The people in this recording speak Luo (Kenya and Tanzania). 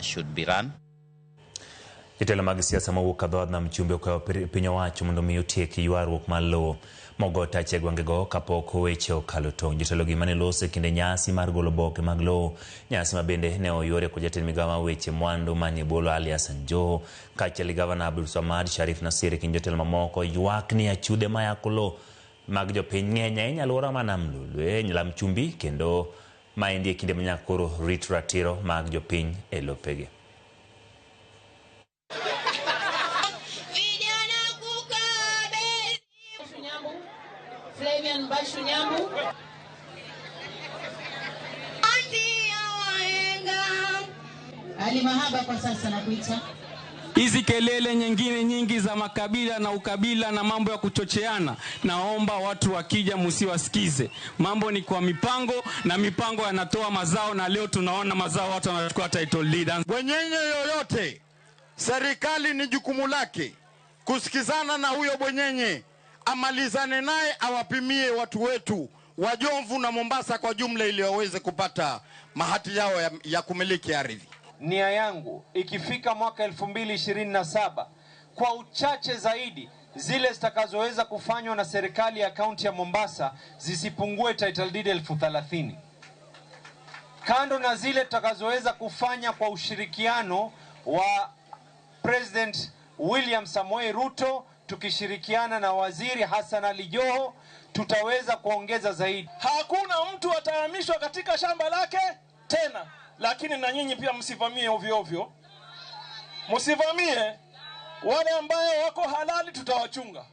should be run. Jotelo mag siasa mawuok e dhood Nam Chumbi okwayo piny owacho mondo mi otiek ywaruok mar lowo mogo tach e gwengego kapok weche okalo tong'. Jotelo gi mane loso e kinde nyasi mar golo oboke mag lowo, nyasi ma bende ne oyuore kod jatend migao mar weche mwandu manie bwo Ali Hassan Joho kaachiel gi gavana Abdulswamad Sharif Nassir e kind jotelo mamoko ywak ni achudhe mayako lowo mag jopiny ng'eny ahinya alwora ma Nam Lolwe, Nam Chumbi kendo maendi e kinde ma nyaka koro rit ratiro mag jopiny e lopegi. Flavian Bashu Nyambu. Ali Mahaba kwa sasa nakuita. Hizi kelele nyingine nyingi za makabila na ukabila na mambo ya kuchocheana, naomba watu wakija msiwasikize. Mambo ni kwa mipango na mipango yanatoa mazao, na leo tunaona mazao, watu wanachukua title deed. Bwenyenye yoyote, serikali ni jukumu lake kusikizana na huyo bwenyenye, amalizane naye, awapimie watu wetu wa Jomvu na Mombasa kwa jumla, ili waweze kupata mahati yao ya kumiliki ardhi. Nia yangu ikifika mwaka 2027 kwa uchache zaidi zile zitakazoweza kufanywa na serikali ya kaunti ya Mombasa zisipungue title deed 30,000. Kando na zile tutakazoweza kufanya kwa ushirikiano wa President William Samoei Ruto tukishirikiana na Waziri Hassan Ali Joho tutaweza kuongeza zaidi. Hakuna mtu atahamishwa katika shamba lake tena. Lakini na nyinyi pia msivamie ovyo ovyo. Msivamie. Wale ambao wako halali tutawachunga.